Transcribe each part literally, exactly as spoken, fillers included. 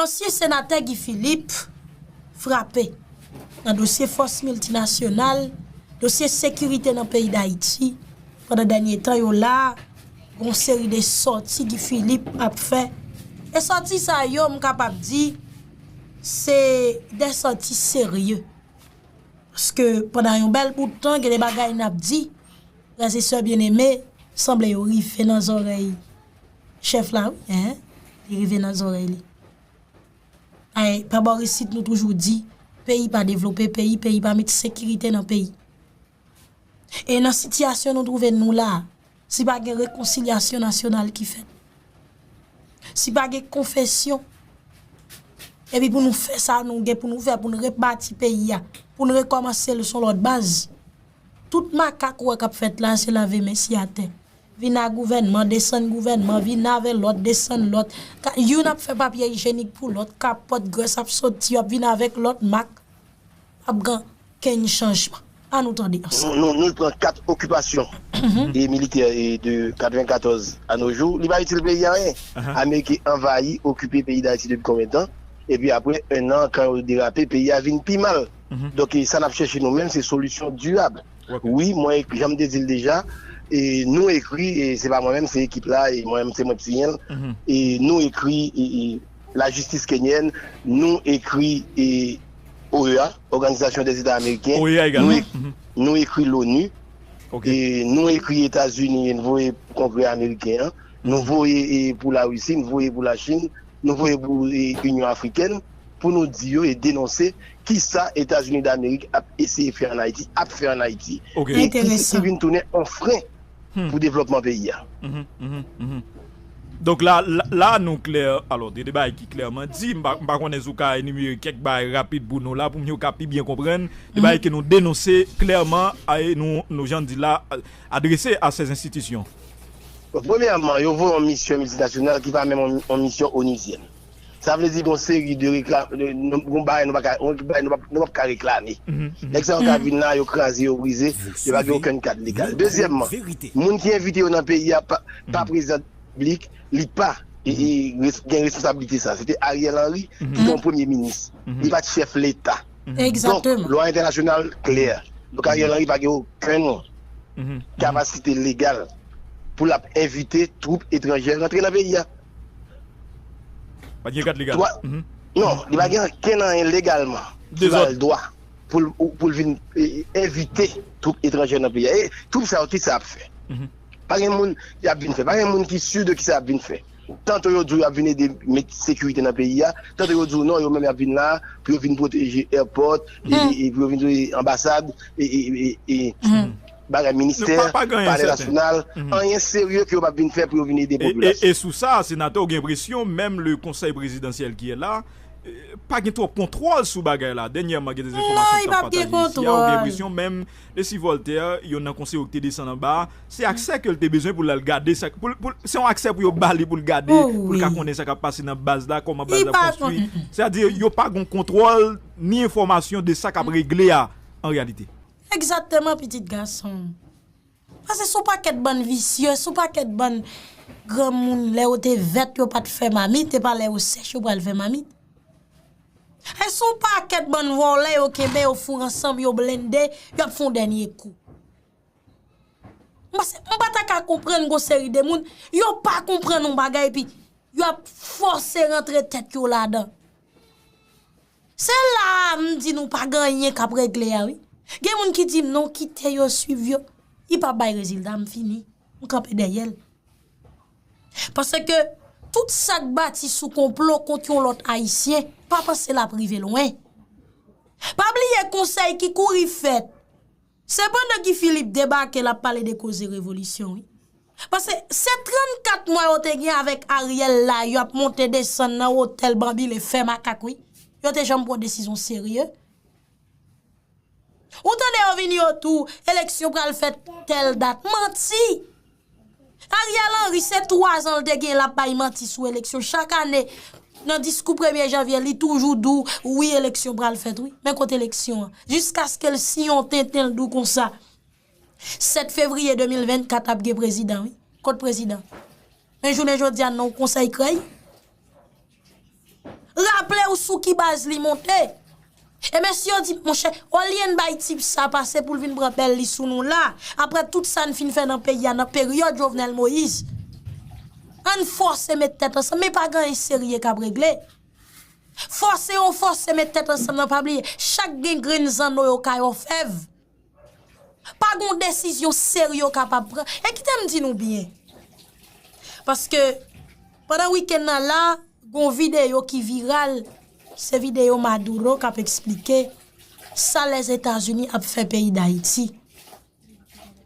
Ansyen senatè Guy Philippe frape nan dosye fòs miltinasyonal, dosye sekirite nan peyi Dayiti. Pandan dènye tan yo la, gon seri de sòti Guy Philippe ap fè. E sòti sa yo, m kapab di, se de sòti serye. Paske pandan yon bèl bout tan, gen de bagay n ap di, frè e sè byeneme, sanble yo rive nan zòrèy chèf la, wi, en, li rive nan zòrèy li. Ay, pa bò isit nou toujou di, peyi pa devlope peyi, peyi pa met sekirite nan peyi. E nan sitiyasyon nou twouve nou la, si pa gen rekonsilyasyon nasyonal ki fèt, si pa gen konfesyon, epi pou nou fè sa nou gen pou nou fè, pou nou rebati peyi a, pou nou rekòmanse l sou lòt baz, tout makak ou wè k ap fèt la, se lave men si atè. Vin a gouvènman, desann gouvènman, vin avè lòt, desann lòt. Ka- Youn ap fè papye ijyenik pou lòt, kapòt grès ap soti, y ap vin avèk lòt mak, ap gen kenn chanjman. An nou tande ansanm. Nou, nou, nou pran kat okipasyon e militè e de katrevenkatòz a no jou, li pa itil peyi a anyen. Ameriken anvayi, okipe peyi Dayiti depi konbyen tan? Epi apre en an, kan yo derape, peyi a vin pi mal. Donk, e, sa n ap chèche nou menm, se solisyon dirab. Wi, mwen, ek- jan m te di l deja, e nou ekri, e se pa mwen menm, se ekip la, e mwen menm, se mwen k siyen l. E nou ekri e, e, lajistis kenyèn, nou ekri e, O E A, Òganizasyon dè Eta Ameriken, nou, ek- nou ekri l'ONU, e nou ekri Etazini, e n voye pou Kongrè ameriken an, nou voye e, pou Larisi, n voye pou Lachin, nou voye pou e, Inyon Afrikèn, pou nou di yo e denonse kisa Etazini Damerik ap eseye fè ann Ayiti, ap fè ann Ayiti, e ki, ki vin tounen yon fren pou devlòpman peyi a. Donk la, la, la nou klè, alò, gen de bagay ki klèman di, m pa, m pa konnen si w ka enimere kèk bagay rapid pou nou la, pou moun yo ka pi byen konprann, de bagay ke nou denonse klèman, e nou, nou, jan di la, adrese a sèz enstitisyon. Bon, premyèman, yo voye yon misyon miltinasyonal ki pa menm yon, yon misyon onizyèn. Sa vle di gon seri de reklam, de, nou, gon bagay nou pa ka, gon bagay nou pa, nou p ap ka reklame. Nèg sa yo ka vin la, yo kraze, yo brize, yo pa gen okenn kad legal. Dezyèmman, moun ki envite yo nan peyi a pa, pa prezidan piblik, li pa e, e, res- gen responsablite sa. Se te Ariel Henry ki te yon premye minis. Li pa t chèf leta. Donk, lwa entènasyonal klè. Donk, Ariel Henry pa gen okenn kapasite legal pou l ap envite twoup etranjè rantre nan peyi a. Pa gen kad legal. Twa- Non, li pa gen okenn anyen legalman ki ba l dwa pou l, pou l vin e, envite twoup etranjè nan peyi a. E twoup sa yo, kisa y ap fè? Pa gen moun y ap vin fè. Pa gen moun ki si de kisa y ap vin fè. Tanto yo di w y ap vin ede met sekirite nan peyi a, tanto yo di w non, yo menm y ap vin la pou yo vin pwoteje airport, e, e, e pou yo vin pwoteje anbasad, e, e, e, e bagay ministè, palè nasyonal, anyen serye ke yo p ap vin fè pou yo vin ede popilasyon. E, e, e sou sa, senatè, ou gen enpresyon menm le konsèy prezidansyèl ki la, e, pa gen twòp kontwòl sou bagay la. Dènyèman, gen de enfòmasyon ki t ap pataje isi a, ou gen enpresyon menm Desi Voltaire, yonn nan konseye yo ki te desann anba a, se aksè ke l te bezwen pou l al gade sa, pou, pou, se yon aksè pou yo ba li pou l gade, pou l ka konnen sa k ap pase nan baz la, kòman baz la konstwi. Sètadi, yo pa gen kontwòl ni enfòmasyon de sa k ap regle a, an reyalite. Egzakteman, pitit gason m. Paske se yon pakèt bann visye, se yon pakèt bann granmoun, lè yo te vèt, yo pa t fè mamit, e pa lè yo sèch, yo pral fè mamit. E se yon pakèt bann vòlè yo kenbe, yo foure ansanm, yo blende, y ap fè yon dènye kou. M panse, m pa ta ka konprann gon seri de moun, yo pa konprann yon bagay, epi y ap fòse rantre tèt yo ladan. Se la a m di nou pa gen anyen k ap regle a, wi. Gen moun ki di m non, kite yo swiv yo. Li p ap bay rezilta, m fini. M kanpe dèyè l. Paske tout sa k bati sou konplo kont yon lòt Ayisyen, pa panse l ap rive lwen. Pa bliye konsèy ki kouri fèt. Se pandan Guy Philippe debake l ap pale de koze revolisyon, wi. Paske se trannkat mwa yo te gen avèk Ariel la, y ap monte desann nan otèl banbile fè makak, wi. Yo te janm pran desizyon serye? Ou tande yo vini yo tou, eleksyon pral fèt tèl dat. Manti! Ariel Henry, se twa zan l te gen l ap bay manti sou eleksyon. Chak ane, nan diskou premye janvye, li toujou di w, wi, eleksyon pral fèt, wi. Men kote eleksyon an? Jiskaske l siyen yon tenten, l di w konsa, sèt fevriye de mil vennkat ap gen prezidan, wi. Kot prezidan? Men jounen jodi a, non, konsèy krèy. Raple w sou ki baz li monte. E mesye yo di, monchè, olye n bay tip sa pase pou l vin pran bèl li sou nou la, apre tout sa n fin fè nan peyi a nan peryòd Jovenel Moïse, ann fòse met tèt ansanm, men pa gen anyen serye k ap regle. Fòse yo fòse met tèt ansanm nan, pa bliye, chak gen grenn zanno yo kay òfèv. Pa gon desizyon serye yo kapab pran. E kite m di nou byen. Paske pandan wikenn nan la, gon videyo ki viral, se videyo Maduro k ap eksplike sa Lèzetazini ap fè peyi Dayiti.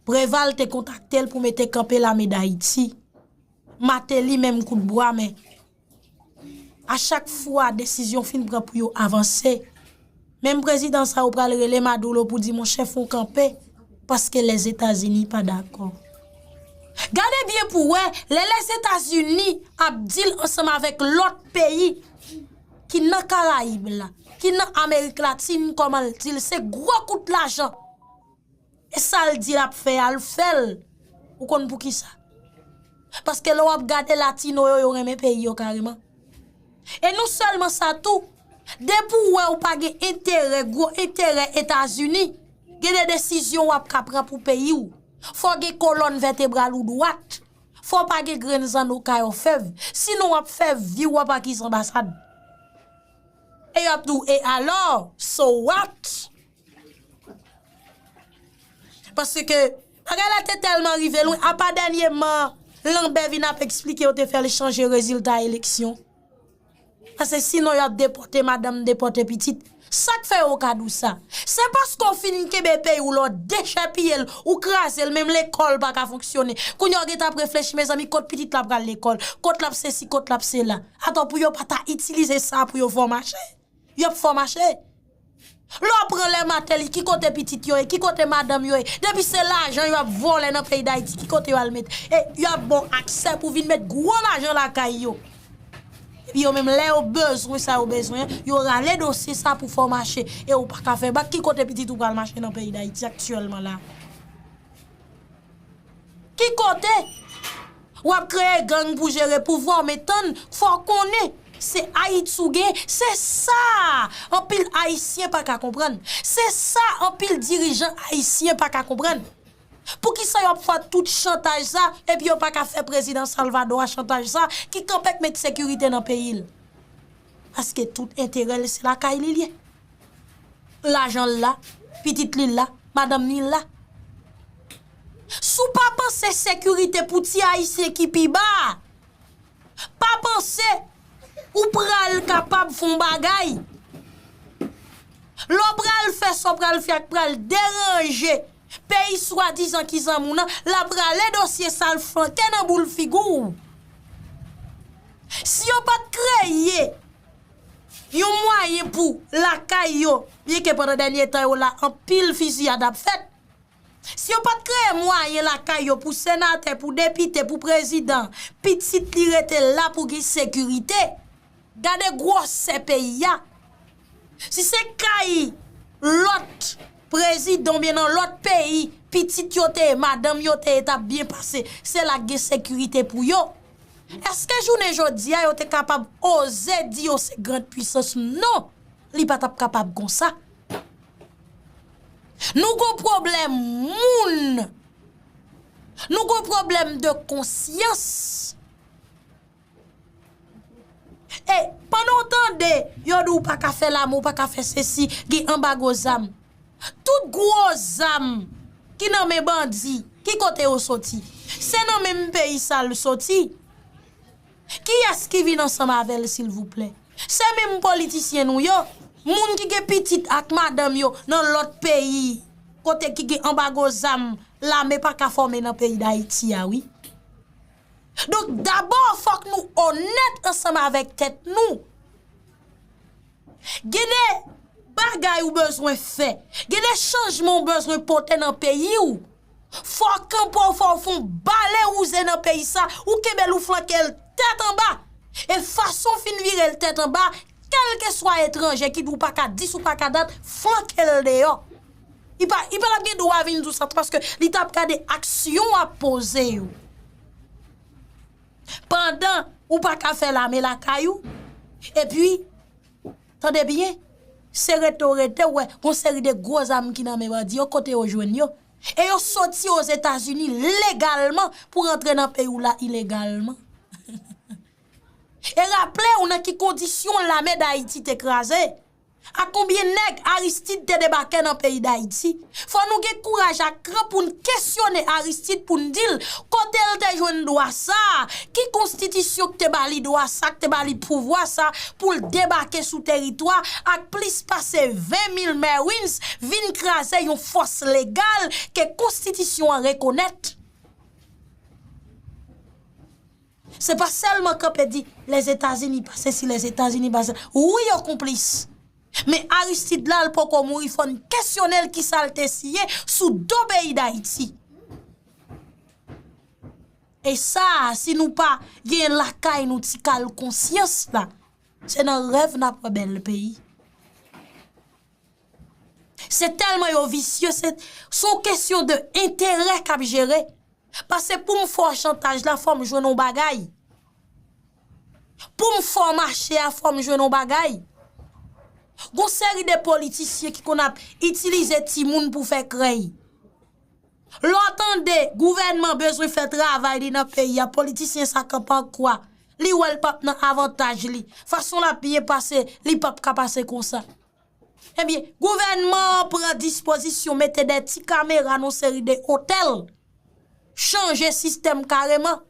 Preval te kontakte l pou mete kanpe lame Dayiti. Mateli menm kout bwa, men a chak fwa desizyon fin pran pou yo avanse, menm prezidan sa yo pral rele Maduro pou di, monchè, fè w kanpe, paske Lèzetazini pa dakò. Gade byen pou wè, lè Lèzetazini ap deal ansanm avèk lòt peyi ki nan Karayib la, ki nan Amerik Latin, kòman l deal, se gwo kout lajan. E sa l di l ap fè a, l fè l. Ou konn poukisa? Paske lè w ap gade latino yo, yo renmen peyi yo kareman. E non sèlman sa tou, depi w wè ou pa gen enterè, gwo enterè Etazini, gen de desizyon w ap ka pran pou peyi w. Fò w gen kolòn vètebral ou dwat. Fò w pa gen grenn zanno kay òfèv. Sinon w ap fè vi w ap akize anbasad. E y ap di w, e alò, so what? Paske bagay la te tèlman rive lwen, apa dènyèman Lanbè vin ap eksplike yo te fè l chanje rezilta eleksyon. Paske sinon y ap depòte madanm, depòte pitit. Sa k fè yo ka di w sa? Se paske w fin kenbe peyi w la, w dechèpiye l, ou kraze l, menm lekòl pa ka fonksyone. Kounye a w gentan ap reflechi, mezanmi, kot pitit la pral lekòl? Kot l ap sesi, kot l ap sela? Atò, pou yo pa ta itilize sa pou yo fè w mache? Y ap fè w mache. Lè w pran lè Mateli, ki kote pitit yo ye, ki kote madanm yo ye? Depi se lajan yo ap vòlè nan peyi Dayiti, ki kote yo al mete? E y ap ba w aksè pou vin met gwo lajan lakay yo. Epi yo menm, lè yo bezwen sa yo bezwen an, yo rale dosye sa pou fè w mache. E ou pa ka fè bak, ki kote pitit ou pral mache nan peyi Dayiti aktyèlman la? Ki kote? W ap kreye gang pou jere pouvwa w, men tann, fò w konnen se Ayiti w gen, se sa anpil Ayisyen pa ka konprann. Se sa anpil dirijan ayisyen pa ka konprann. Poukisa y ap fè tout chantaj sa, epi yo pa ka fè prezidan Salvador a chantaj sa, ki kanpe k met sekirite nan peyi l? Paske tout enterè l se lakay li l ye. Lajan l la, pitit li la, madanm li la. Si w pa panse sekirite pou ti Ayisyen ki pi ba a, pa panse ou pral kapab fè yon bagay. Lè w pral fè sa w pral fè ak pral deranje peyi swadizan ki zanmi w nan, l ap rale dosye sa l flanke nan boul figi w. Si yo pa t kreye yon mwayen pou lakay yo, byenke pandan dènye tan yo la, anpil fiziyad ap fèt. Si yo pa t kreye mwayen lakay yo pou senatè, pou depite, pou prezidan, pitit li rete la pou gen sekirite. Gade gwosè peyi a. Si se kay lòt prezidan oubyen nan lòt peyi, pitit yo te ye, madanm yo te ye, t ap byen pase, se la k gen sekirite pou yo. Èske jounen jodi a yo te kapab oze di yo se grand puissance? Non, li pa t ap kapab konsa. Nou gon pwoblèm moun. Nou gon pwoblèm de konsyans. E pandan w tande yo di w pa ka fè lame, w pa ka fè sesi, gen anbago zam. Tout gwo zam ki nan men bandi, ki kote yo soti? Se nan menm peyi sa l soti. Kiyès ki vin ansanm avè l, silvouplè? Se menm politisyen nou yo, moun ki gen pitit ak madanm yo nan lòt peyi, kote ki gen anbago zam, lame pa ka fòme nan peyi Dayiti a, wi. Donk, dabò, fòk nou onèt ansanm avèk tèt nou. Gen de bagay ou bezwen fè. Gen de chanjman ou bezwen pote nan peyi w. Fò w kanpe w, fò w fè yon bale wouze nan peyi sa, ou kenbe l, ou flanke l tèt anba. E fason w fin vire l tèt anba, kèlkeswa etranje ki di w pa ka di, si w pa ka dat, flanke l deyò. Li pa, li pa t ap gen dwa vin di w sa, paske li t ap gade aksyon w ap poze yo. Pandan ou pa ka fè lame lakay ou, epi Tande byen, se rete w rete, w wè, gon seri de gwo zam ki nan men bandi yo, kote yo jwenn yo? E yo soti Ozetazini legalman pou rantre nan peyi w la ilegalman. E raple w nan ki kondisyon lame Dayiti te kraze. A konbyen nèg Aristide te debake nan peyi Dayiti? Fò nou gen kouraj ak kran pou n kesyone Aristide, pou n di l kote l te jwenn dwa sa a, ki konstitisyon k te ba li dwa sa, k te ba li pouvwa sa pou l debake sou teritwa ak plis pase ven mil Marines vin kraze yon fòs legal ke konstitisyon an rekonèt. Se pa sèlman kanpe di Lèzetazini pa sesi, Lèzetazini pa sa. Wi, yo konplis. Men Aristide la, l poko mouri, fò n kesyone l kisa l te siyen sou do peyi Dayiti. E sa, si nou pa genyen lakay nou ti kal konsyans la, se nan rèv n ap wè bèl peyi. Se tèlman yo visye, se, se yon kesyon de enterè k ap jere. Paske pou m fè w chantaj la, fò m jwenn yon bagay. Pou m fè w mache a, fò m jwenn yon bagay. Gon seri de politisyen ki konn ap itilize timoun pou fè krèy. Lè w tande gouvènman bezwen fè travay li nan peyi a, politisyen sa kanpe an kwa. Li wè l p ap nan avantaj li. Fason l ap byen pase, li p ap ka pase konsa. Ebyen, gouvènman an pran dispozisyon, mete de ti kamera nan seri de otèl, chanje sistèm kareman.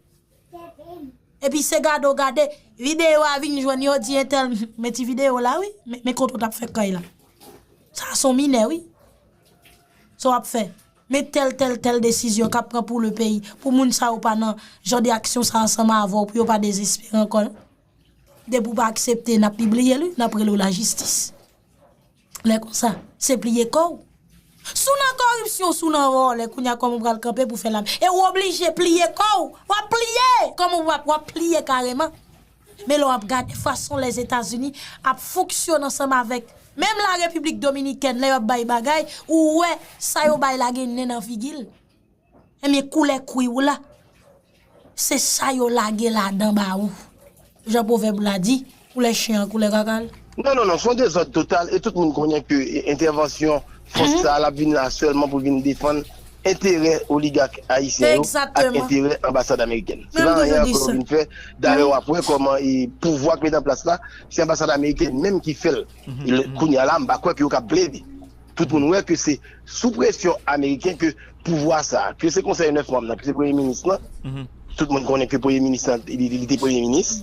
Epi se gade w gade, videyo a vin jwenn yo di entèl, men ti videyo la wi, men, men kote w t ap fè kay la. Sa se yon minè wi. Sa w ap fè. Men tèl, tèl, tèl desizyon k ap pran pou le peyi. Pou moun sa yo pa nan jan de aksyon sa ansanm avè w, pou yo pa dezespere ankò non. Depi w pa aksepte, n ap pibliye l wi, n ap rele w lajistis. Lè konsa, se pliye kò w. Si w nan koripsyon, si w nan vòlè, kounye a kòman w pral kanpe pou fè lame? E w oblije pliye kò w. W ap pliye. Kòman w ap, w ap pliye kareman? Men lè w ap gade fason Lèzetazini ap fonksyone ansanm avèk menm la Repiblik Dominikèn, lè y ap bay bagay, ou wè sa yo bay la gen nen nan figi l. Ebyen, koulè kwi w la, se sa yo lage ladan ba ou. Jan pwovèb la di, koulè chen an, koulè kaka l. Non, non, non, se yon dezòd total e tout moun konnen ke entèvansyon fòs sa a, l ap vin la sèlman pou vin defann enterè oligak ayisyen yo ak enterè anbasad amerikèn. Se pa anyen ankò yo vin fè. Dayè, w ap wè kòman e pouvwa k met an plas la, se anbasad amerikèn menm ki fè l. Kounye a la, m pa kwè ke yo ka plede. Tout moun wè ke se sou presyon ameriken ke pouvwa sa a, ke se konsèy nèf manm nan, ke se premye minis lan, tout moun konnen ke premye minis lan, li, li te premye minis,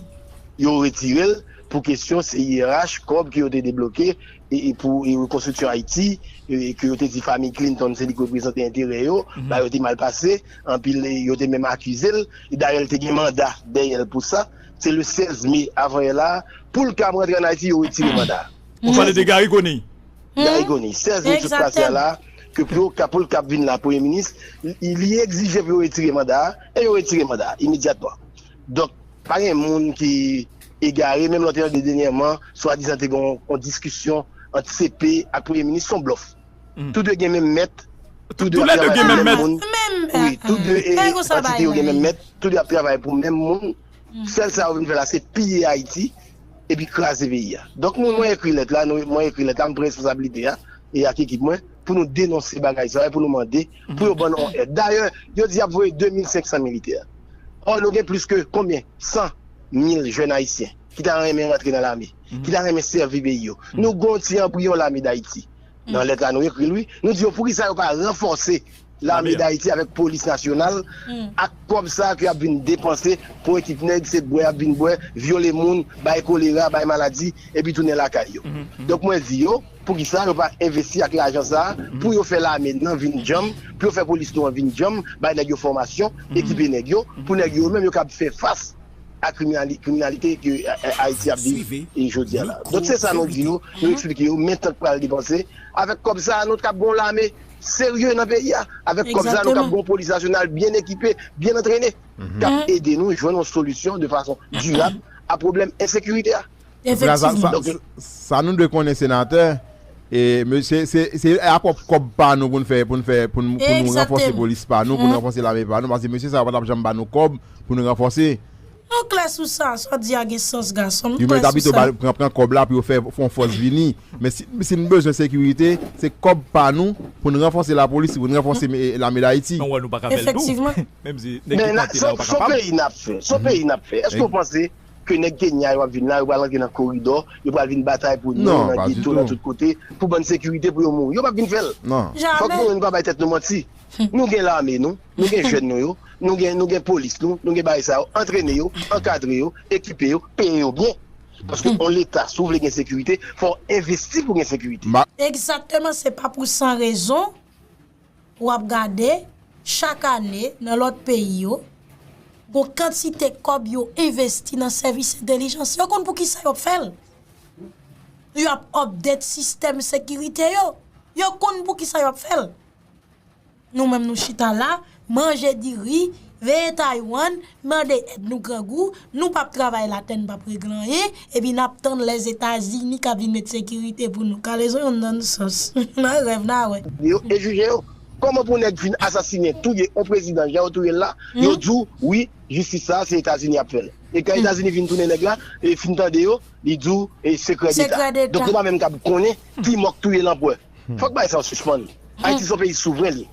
yo retire l pou kesyon C I R H, kòb ke yo te debloke, e, e pou, e rekonstriksyon Ayiti, e, ke yo te di fanmi Clinton se li ki reprezante enterè yo, ba yo te mal pase, anpil, e, yo te menm akize l, e dayè l te gen manda dèyè l pou sa, se le sèz me avan yè la, pou l ka rantre ann Ayiti, yo retire manda a. Ou pale de Garry Conille. Garry Conille, sèz me ki sot pase a la, ke pou yo ka, pou l ka vin la premye minis, li, li egzije pou yo retire manda a, e yo retire manda a imedyatman. Donk, pa gen moun ki egare, menm lè w te tande dènyèman, swadizan te gen yon, yon diskisyon ant C P ak premye minis, se yon blòf. Tou de gen menm mèt, tou de ap travay pou menm moun. Wi, tou de, e, antite yo gen menm mèt, tou de ap travay pou menm moun. Sèl sa yo vin fè la, se piye Ayiti, epi kraze peyi a. Donk, mwen, mwen ekri lèt la, nou, mwen ekri lèt la, m pran responsablite a, e ak ekip mwen, pou nou denonse bagay sa yo, e pou nou mande, pou yo ban nou yon èd. Dayè, yo di y ap voye de mil senk san militè. Ò, nou gen plis ke konbyen? San mil jèn ayisyen ki ta renmen rantre nan lame, ki ta renmen sèvi peyi yo. Nou gen yon ti anbriyon lame Dayiti. Nan lèt la nou ekri l wi. Nou di yo poukisa yo pa ranfòse lame Dayiti avèk polis nasyonal ak kòb sa a ke y ap vin depanse pou ekip nèg, se bwè y ap vin bwè, vyole moun, bay kolera, bay maladi, epi tounen lakay yo. Donk mwen di yo, poukisa yo pa envesti ak lajan sa a pou yo fè lame nan vin djanm, pou yo fè polis nou an vin djanm, bay nèg yo fòmasyon, ekipe nèg yo, pou nèg yo menm yo kab fè fas a kriminali-, kriminalite ke, e, e, Ayiti ap viv e jodi a la. Donk se sa nou di yo, nou eksplike yo, men tan k pral depanse. Avèk kòb sa a, nou t ap gen yon lame serye nan peyi a. Avèk kòb sa a, nou t ap gen yon polis nasyonal byen ekipe, byen antrene, k ap ede nou jwenn yon solisyon de fason dirab a pwoblèm ensekirite a. Sa, sa, sa, sa nou dwe konnen, senatè, e, mesye, se, se a pwòp kòb pa nou pou n fè, pou n fè, pou n, pou nou ranfòse polis pa nou, pou n ranfòse lame pa nou, paske mesye sa yo pa t ap janm ba nou kòb pou nou ranfòse. Nou klè sou sa, sa w di a gen sans, gason m. Yo klè mèt sou apito sa. Pran, pran kòb la pou yo fè, fè yon fòs vini. Men si, si n bezwen sekirite, se kòb pa nou pou n ranfòse lapolis, pou n ranfòse, eh, lame Dayiti. Non, wè, nou pa ka fè l tou. Efektivman. Menm si nèg ki kanpe la, yo pa kapab. Men se yon peyi n ap fè. Se yon peyi n ap fè. Èske w panse ke nèg Kenya yo ap vin la, yo pral rantre nan koridò, yo pral vin batay pou nou nan geto, nan tout kote, pou bann sekirite, pou yo mouri? Yo p ap vin fè l. Non. Fòk nou menm nou pa bay tèt nou manti. Nou gen lame nou, nou gen jèn nou yo, nou gen, nou gen polis nou, nou gen bagay sa yo, antrene yo, ankadre yo, ekipe yo, peye yo byen. Paske yon leta, si w vle gen sekirite, fò w envesti pou gen sekirite. Egzakteman, se pa pou san rezon w ap gade chak ane nan lòt peyi yo, gon kantite kòb yo envesti nan sèvis entèlijans. Yo konn pou kisa yo ap fè l. Yo ap update sistèm sekirite yo. Yo konn pou kisa yo ap fè l. Nou menm nou chita la, manje diri, veye Taiwan, mande èd nou grangou, nou p ap travay latè, n p ap regle anyen, epi n ap tann Lèzetazini k ap vin met sekirite pou nou. Kalezo yon nan sòs. Nan rèv n a wè. Yo, e jije yo. Kòman pou nèg fin asasinen, touye yon prezidan, jan yo touye l la, yo di w, wi, jistis sa, se Etazini ap fè l. E kan Etazini fin tounen nèg la, e fin tande yo, li di w, e sekrè deta. Sekrè deta. Donk, nou pa menm kab konnen ki mò k touye lanpwè. Fòk bagay sa yo sispann. Ayiti se yon peyi souvren li.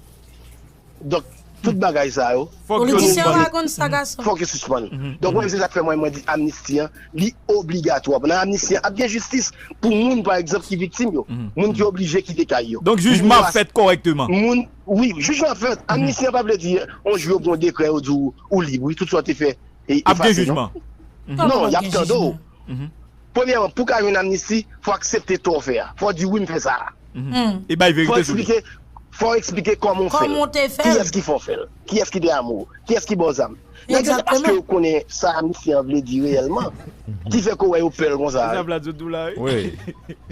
Donk, tout bagay sa yo, politisyen yo pa konn sa, gason. Fòk yo sispann. Donk, mwen, se sa k fè mwen, mwen di amnisti an, li obligatwa. Nan amnisti an, ap gen jistis pou moun, pa egzanp, ki viktim yo. Moun ki oblije kite kay yo. Donk, jijman ap fèt kòrèkteman. Moun, wi, jijman ap fèt. Amnisti an pa vle di, yon jou yo pran yon dekrè, yo di w, ou lib, wi, tout sa w te fè, e efase, non. Ap gen jijman. Non, y ap tande w. Premyèman, pou w ka jwenn amnisti, fò w aksepte tò w fè a. Fò w di, wi, m fè sa a. E bay verite sou li. Fò w eksplike, fò w eksplike kòman w fè l. Kiyès ki fè w fè l? Kiyès ki te amou w? Kiyès ki ba w zam? Nèg yo, se paske yo konnen sa amnisti an vle di reyèlman ki fè ke w wè yo pè l konsa. Se sa Vlad sot di w la, wi.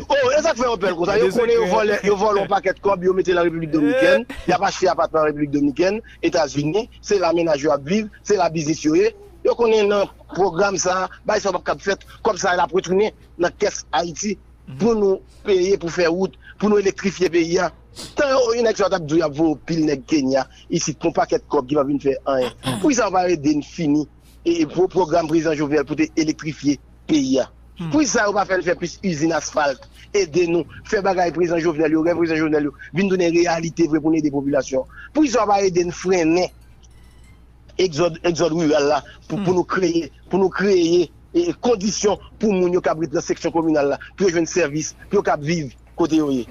Oh, e sa k fè yo pè l konsa. Yo konnen yo vòlè, yo vòlè yon pakèt kòb, yo mete l an Repiblik Dominikèn, y ap achte apatman an Repiblik Dominikèn, Etazini, se la mennaj yo ap viv, se la biznis yo ye. Yo konnen nan pwogram sa a, bagay sa yo p ap kab fèt, kòb sa a l ap retounen nan kès Ayiti pou nou peye pou fè wout, pou nou elektrifye peyi a. Tan yo, yon nèg sa yo t ap di w y ap voye pil nèg Kenya isit pou yon pakèt kòb ki p ap vin fè anyen. Poukisa yo pa ede n fini e, e pwo-, pwogram prezidan Jovenel pou te elektrifye peyi a? Poukisa yo pa fè n fè plis izin asfalt, ede nou fè bagay prezidan Jovenel yo, rèv prezidan Jovenel yo vin tounen reyalite vre pou n ede popilasyon an? Poukisa yo pa ede n frennen egzòd, egzòd riral la, pou, pou nou kreye, pou nou kreye, e, kondisyon pou moun yo k ap ret nan seksyon kominal la, pou yo jwenn sèvis, pou yo kab viv kote yo ye.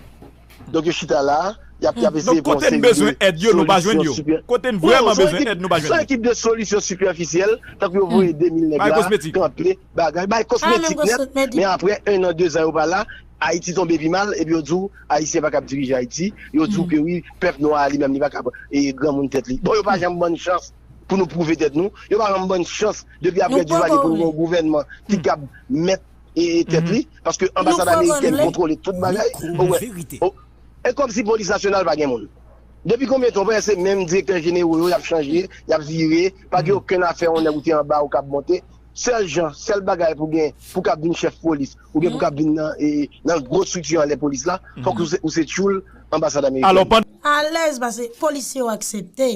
Donk, yo chita la, y ap, y ap eseye pran yon seri de solisyon sipè-, kote n vrèman bezwen èd, nou pa jwenn li. Se yon ekip de solisyon sipèfisyèl, tankou yo voye de mil nèg la, kanpe, bagay, bagay kosmetik nèt, men apre en an, de zan yo pa la, Ayiti tonbe pi mal, epi yo di w, Ayisyen pa kab dirije Ayiti, yo di w ke wi, pèp nwa a li menm, li pa kab, e, granmoun tèt li. Bon, yo pa janm ban n chans pou nou pwouve tèt nou. Yo pa janm ban n chans depi apre Duvalier pou nou gen yon gouvènman ki kab mèt, e, e, tèt li. Paske anbasad ameriken kontwole tout bagay. Ou wè. E kòmsi polis nasyonal pa gen moun. Depi konbyen tan w panse se menm direktè jenero yo y ap chanje, y ap vire, pa gen okenn afè yon nèg ou te anba ou k ap monte? Sèl jan, sèl bagay pou gen, pou k ap vin chèf polis, oubyen pou k ap vin nan, e, nan gwo estrikti anlè polis la, fòk ou se, ou se tchoul anbasad amerikèn. Alèz, paske polisye yo aksepte.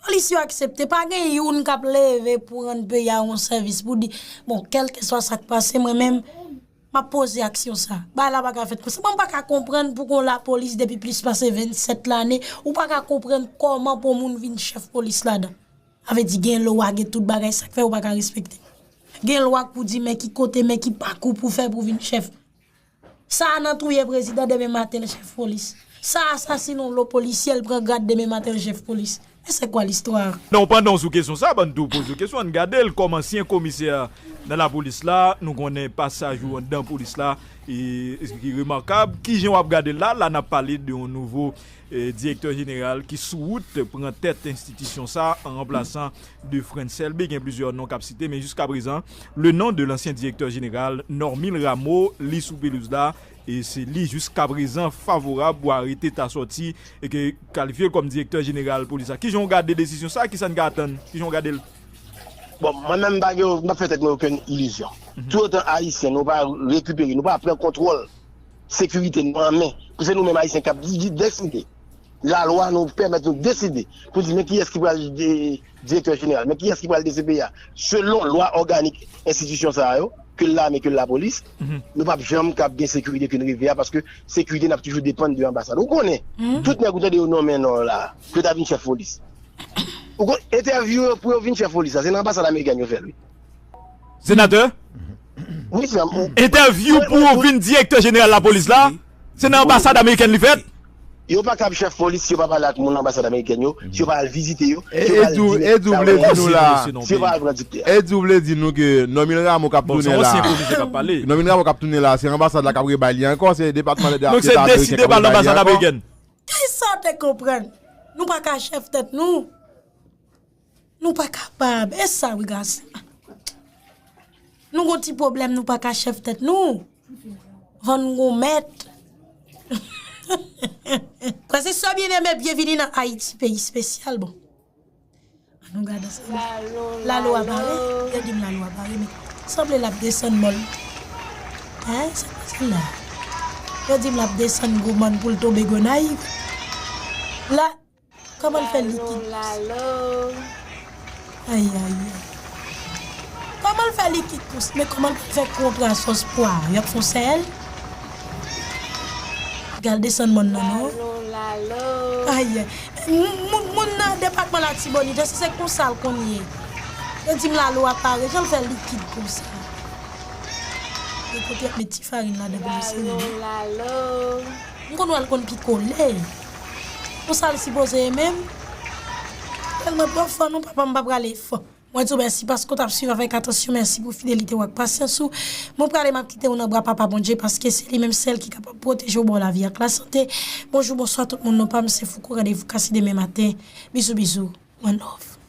Polisye yo aksepte. Pa gen youn k ap leve pou rann peyi a yon sèvis, pou di, bon, kèlkeswa sa k pase, mwen menm, m ap poze aksyon sa. Bagay la pa ka fèt konsa. Mwen, m pa ka konprann pou kon lapolis depi plis pase vennsèt lane, ou pa ka konprann kòman pou moun vin chèf polis ladan. Sa vle di gen lwa, gen tout bagay, sa k fè ou pa ka respekte. Gen lwa k pou di men ki kote, men ki pakou pou fè pou vin chèf. Sa a nan touye prezidan, demen maten l chèf polis. Sa a asasinen yon lo polisye, l pran grad, demen maten l chèf polis. E se kwa listwa a? Non, pandan w sou kesyon sa, ban n tou poze w kesyon, ann gade l kòm ansyen komisè nan lapolis la, nou konnen pasaj ou anndan polis la, e, ki remakab. Kijan w ap gade l la? La n ap pale de yon nouvo, e, direktè jeneral ki sou wout pran tèt enstitisyon sa an ranplasan de Frantz Elbé. Gen plizyè non k ap site, men jiskaprezan, le nom de l'ancien directeur général, Normil Rameau, li sou pelouz la, e se li jiskaprezan favorab pou arete ta sòti e ke kalifye l kòm direktè jeneral polis la. Kijan w gade desizyon sa? Kisa n ka atann? Kijan w gade l? Bon, mwen menm, m pa gen, m pa fè tèt mwen okenn ilizyon. Toutotan Ayisyen, nou pa rekipere, nou pa pran kontwòl sekirite nou an men, pou se nou menm Ayisyen k ap di-, di-, deside. lalwa nou pèmèt nou deside pou di men kiyès ki pral direktè jeneral, men kiyès ki pral D C P I a, selon lwa òganik enstitisyon sa yo, ke l lame, ke l lapolis, nou p ap janm kab gen sekirite ke n reve a, paske sekirite n ap toujou depann de anbasad. Ou konnen, tout nèg ou tande yo nonmen non la, ke ta vin chèf polis. Ou konn entèvyou yo pou yo vin chèf polis la, se nan anbasad amerikèn yo fè l, wi. Senatè? Wi, frè m. Entèvyou pou ou vin direktè jeneral lapolis la, se nan anbasad amerikèn li fèt? Yo pa kab chèf polis si yo pa pale ak moun anbasad amerikèn yo, si yo pa al vizite yo, si yo pa al Edou vle di nou la. Si yo pa al pran dikte. Edou vle di nou ke Normil Rameau k ap tounen la. Normil Rameau k ap tounen la, se anbasad la k ap rebay li ankò, se depatman deta ameriken k ap rebay li ankò. Amerikèn. Kisa w te konprann? Nou pa ka chèf tèt nou. Nou pa kapab. E sa wi gason. Nou gon ti pwoblèm, nou pa ka chèf tèt nou. Fò n gon mèt. Frè e sè byeneme, byenvini nan Ayiti, peyi espesyal. Bon. Ann nou gade ansanm. Lalo a pare. Yo di m Lalo a pare, men sanble l ap desann mòn. Hein? Sa k pase la? Yo di m l ap desann gwo mòn pou l tonbe Gonayiv. La, kòman l fè likid konsa? Ay, ay, ay. Kòman l fè likid konsa? Men kòman l fè kontra sòs pwa? Y ap fè yon sèl? Gal desann mòn nan non. Ay, ay. Moun, moun nan depatman Latibonit, èske se konsa l konn ye? Yo di m Lalo a pare, jan l fè likid konsa? E kote y ap met ti farin ladan pou yo sere li? M konn wè l konn pi kole. Konsa l sipoze ye menm? Tèlman twò fò non, papa m pa prale fò. Mwen di w mèsi paske w t ap swiv avèk atansyon, mèsi pou fidelite w ak pasyans ou. Mwen prale, m ap kite w nan bra Papa Bondye paske se li menm sèl ki kapab pwoteje w, ba w lavi ak lasante. Bonjou, bonswa tout moun, non pa m se Fouco, randevou Kasi demen maten. Bizou, bizou. One love.